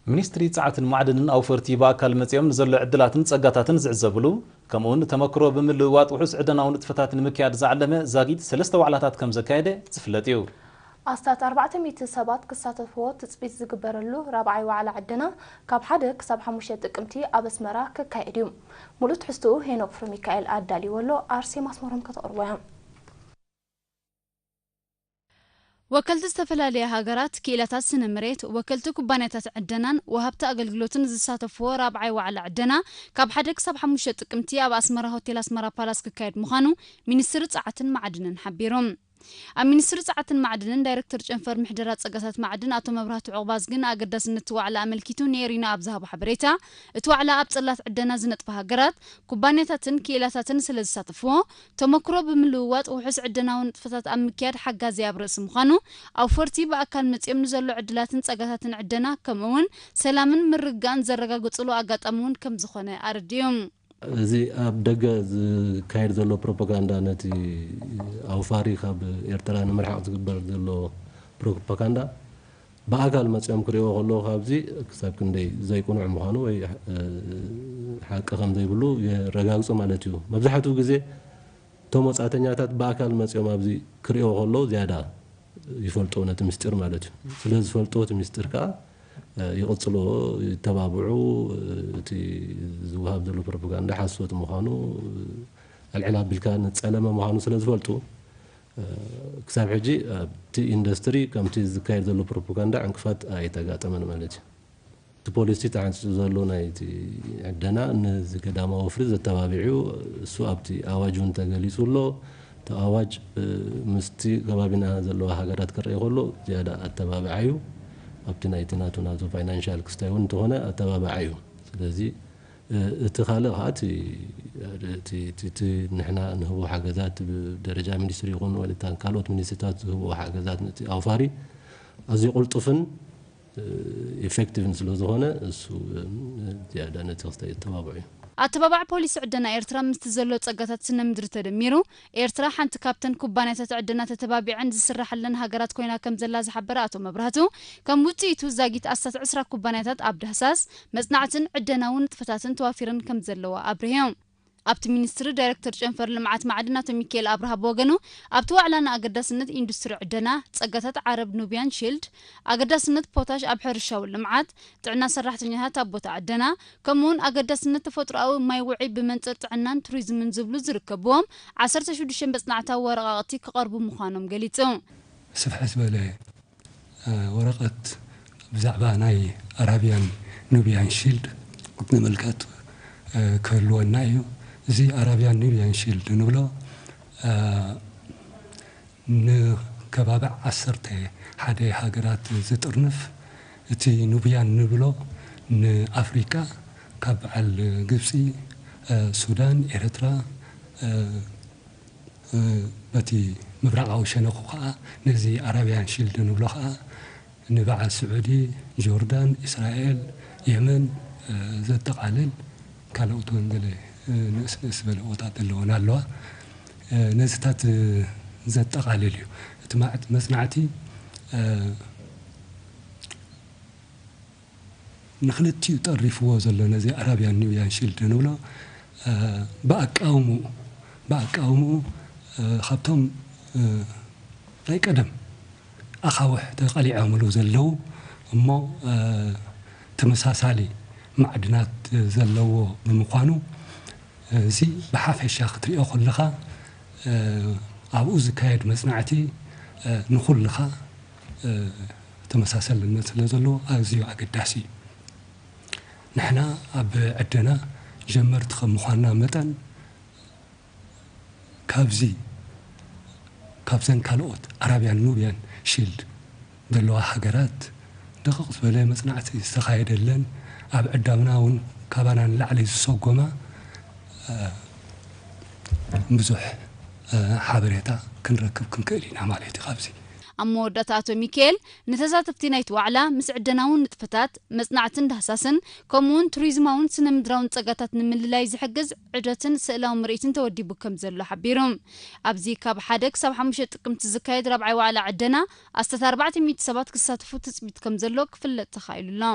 ሚኒስትሪ ጸዓትን ማዕድንን ኣውፈርቲ ብኣካል መጺኦም ንዘሎ ዕድላትን ጸጋታትን ዝዕዘብሉ፣ ከምኡውን ተመክሮ ብምልውዋጥ ውሑስ ዕደናዊ ንጥፈታት ንምክያድ ዝዓለመ ዛጊት ሰለስተ ዋዕላታት ከም ዘካየደ ዝፍለጥ እዩ። ኣስታት ኣርባዕተ ሚእቲ ሰባት ክሳተፍዎ ትጽቢት ዝግበረሉ ራብዓይ ዋዕላ ዕደና ካብ ሓደ ክሳብ ሓሙሽተ ጥቅምቲ ኣብ ኣስመራ ክካየድ እዩ። ሙሉእ ትሕዝትኡ ሄኖክ ፍረሚካኤል ኣዳልይዎ ኣሎ፣ ኣርሴማ ኣስመሮም ከተቕርቦ እያ። ወከልቲ ዝተፈላለያ ሃገራት፣ ክኢላታት ስነ መሬት፣ ወከልቲ ኩባንያታት ዕደናን ወሃብቲ ኣገልግሎትን ዝሳተፍዎ ራብዓይ ዋዕላ ዕደና ካብ ሓደ ክሳብ ሓሙሽተ ጥቅምቲ ኣብ ኣስመራ ሆቴል ኣስመራ ፓላስ ክካየድ ምዃኑ ሚኒስትሪ ጸዓትን ማዕድንን ሓቢሩ። ኣብ ሚኒስትሪ ጸዓትን ማዕድንን ዳይሬክተር ጨንፈር ምሕደራ ጸጋታት ማዕድን ኣቶ መብራህቱ ዑቕባዝጊ ንኣገዳስነት እቲ ዋዕላ ኣመልኪቱ ንኤሪና ኣብ ዝሃቦ ሓበሬታ፣ እቲ ዋዕላ ኣብ ጽላት ዕደና ዝነጥፋ ሃገራት፣ ኩባንያታትን ክኢላታትን ስለ ዝሳተፍዎ፣ ተመክሮ ብምልውዋጥ ውሑስ ዕደናዊ ንጥፈታት ኣብ ምክያድ ሓጋዚ ኣብ ርእሲ ምዃኑ፣ ኣውፈርቲ ብኣካል መጺኦም ንዘሎ ዕድላትን ጸጋታትን ዕደና፣ ከምኡ እውን ሰላምን ምርግጋእን ዘረጋግጽሉ ኣጋጣሚ እውን ከም ዝኾነ ኣረዲኡ። እዚ ኣብ ደገ ዝካየድ ዘሎ ፕሮፓጋንዳ፣ ነቲ ኣውፋሪ ካብ ኤርትራ ንምርሓቕ ዝግበር ዘሎ ፕሮፓጋንዳ፣ ብኣካል መጺኦም ክርእይዎ ከለዉ፣ ካብዚ ክሳብ ክንደይ ዘይቅኑዕ ምዃኑ ወይ፣ እ፣ ሓቂ ከም ዘይብሉ የረጋግጹ ማለት እዩ። መብዛሕትኡ ግዜ እቶም ወጻእተኛታት ብኣካል መጺኦም ኣብዚ ክርእይዎ ከለዉ ዝያዳ ይፈልጡ ነቲ ምስጢር ማለት እዩ። ስለ ዝፈልጡ እቲ ምስጢር ከኣ፣ እ፣ ይቕጽልዎ፣ ይተባብዑ፣ እ፣ እቲ ዝወሃብ ዘሎ ፕሮፓጋንዳ ሓሶት ምዃኑ፣ እ፣ ኣልዕል ኣቢልካ ንጸለመ ምዃኑ ስለ ዝፈልጡ፣ እ፣ ክሳብ ሕጂ ኣብቲ ኢንዱስትሪ ከምቲ ዝካየድ ዘሎ ፕሮፓጋንዳ ዕንቅፋት ኣይተጋጠመን ማለት እዩ። እቲ ፖሊሲ ተሓንጺጹ ዘሎ ናይቲ ዕደና ነዚ ገዳማዊ ወፍሪ ዘተባብዕ እዩ። እሱ ኣብቲ ኣዋጅ እውን ተገሊጹ ኣሎ። እቲ ኣዋጅ፣ እ፣ ምስቲ ከባቢና ዘለዋ ሃገራት ክረአ ከሎ ዝያዳ ኣተባብዓ እዩ። ኣብቲ ናይቲ ናቱ፣ ናቱ ፋይናንሻል ክስታይ እውን እንተኾነ ኣተባብዓ እዩ። ስለዚ፣ እ፣ እቲ ካልእ ከዓ እቲ፣ እቲ፣ እቲ፣ እቲ ንሕና ንህቦ ሓገዛት ብደረጃ ሚኒስትሪ ይኹን ወይ ካልኦት ሚኒስትሪታት ዝህብዎ ሓገዛት ነቲ ኣውፋሪ ኣዝዩ ቅልጡፍን፣ እ፣ ኢፌክቲቭን ስለ ዝኾነ እሱ፣ እ፣ ዝያዳ ነቲ ክስታይ የተባብዖ እዩ። ኣተባባዕ ፖሊሲ ዕደና ኤርትራ ምስቲ ዘሎ ጸጋታት ስነ ምድሪ ተደሚሩ፣ ኤርትራ ሓንቲ ካብተን ኩባንያታት ዕደና ተተባቢዐን ዝስራሓለን ሃገራት ኮይና ከም ዘላ ዝሓበረ ኣቶ መብራህቱ፣ ከም ውጽኢቱ ዛጊት ኣስታት ዕስራ ኩባንያታት ኣብ ዳህሳስ፣ መጽናዕትን ዕደናዊ ንጥፈታትን ተዋፊረን ከም ዘለዋ ኣብሪሁ። ኣብቲ ሚኒስትሪ ዳይሬክተር ጨንፈር ልምዓት ማዕድን ኣቶ ሚካኤል ኣብርሃ ብወገኑ፣ ኣብቲ ዋዕላ ንኣገዳስነት ኢንዱስትሪ ዕደና፣ ጸጋታት ዓረብ ኑብያን ሺልድ፣ ኣገዳስነት ፖታሽ ኣብ ሕርሻዊ ልምዓት፣ ጥዕና ሰራሕተኛታት ኣብ ቦታ ዕደና፣ ከምኡውን ኣገዳስነት ተፈጥሮኣዊ ማይ ውዑይ ብመንጽር ጥዕናን ቱሪዝምን ዝብሉ ዝርከብዎም ዓሰርተ ሽዱሽተ መጽናዕታዊ ወረቓቕቲ ክቐርቡ ምዃኖም ገሊጹ። ስፍሕ ዝበለ፣ እ፣ ወረቐት ብዛዕባ ናይ ኣራብያን ኑብያን ሺልድ ንምልከት፣ እ፣ ክህልወና እዩ። እዚ ኣራብያን ኑብያን ሺልድ ንብሎ፣ እ፣ ንከባቢ ዓሰርተ ሓደ ሃገራት ዝጥርንፍ፣ እቲ ኑብያን ንብሎ ንኣፍሪቃ ካብ በዓል ግብጺ፣ እ፣ ሱዳን፣ ኤርትራ፣ እ፣ እ፣ በቲ ምብራቓዊ ሸነኹ ኸኣ ነዚ ኣራብያን ሺልድ ንብሎ ኸኣ ንበዓል ስዑዲ፣ ጆርዳን፣ እስራኤል፣ የመን፣ እ፣ ዘጠቓልል፣ ካልኦት እውን ገለ፣ እ፣ ንእስ ንእስ ዝበለ ቦታት ዘለወን ኣለዋ። እ፣ ነዚታት፣ እ፣ ዘጠቓልል እዩ። እቲ ማዕት-፣ መጽናዕቲ፣ እ፣ ንኽልቲኡ ጠሪፍዎ ዘሎ ነዚ ኣራብያን ኑብያን ሺልድ ንብሎ፣ እ፣ ብኣቃውምኡ፣ ብኣቃውምኡ፣ እ፣ ካብቶም፣ እ፣ ናይ ቀደም ኣኻውሕ ተቐሊዖምሉ ዘለዉ እሞ፣ እ፣ ተመሳሳሊ ማዕድናት ዘለዎ ብምዃኑ፣ እዚ ብሓፈሻ ክትሪኦ ከለኻ፣ እ፣ ኣብኡ ዝካየድ መጽናዕቲ፣ እ፣ ንኹልኻ፣ እ፣ ተመሳሳልነት ስለ ዘለዎ ኣዝዩ ኣገዳሲ እዩ። ንሕና ኣብ ዕደና ጀመርቲ ከም ምዃንና መጠን፣ ካብዚ፣ ካብዘን ካልኦት ኣራብያን ኑብያን ሺልድ ዘለዋ ሃገራት ደቂቕ ዝበለ መጽናዕቲ ዝተኻየደለን ኣብ ዕዳና እውን ካባና ንላዕሊ ዝሰጎማ፣ እ፣ ብዙሕ፣ እ፣ ሓበሬታ ክንረክብ ክንክእል ኢና ማለት እዩ። ካብዚ ኣብ መወዳእታ ኣቶ ሚካኤል፣ ንተሳተፍቲ ናይቲ ዋዕላ ምስ ዕደናዊ ንጥፈታት፣ መጽናዕትን ዳህሳስን፣ ከምኡውን ቱሪዝማውን ስነ ምድራውን ጸጋታት ንምልላይ ዝሕግዝ ዑደትን ስእላዊ ምርኢትን ተወዲቡ ከም ዘሎ ሓቢሩ። ኣብዚ ካብ ሓደ ክሳብ ሓሙሽተ ጥቅምቲ ዝካየድ ራብዓይ ዋዕላ ዕደና ኣስታት ኣርባዕተ ሚእቲ ሰባት ክሳተፉ ትጽቢት ከም ዘሎ ክፍለጥ ተኻኢሉ ኣሎ።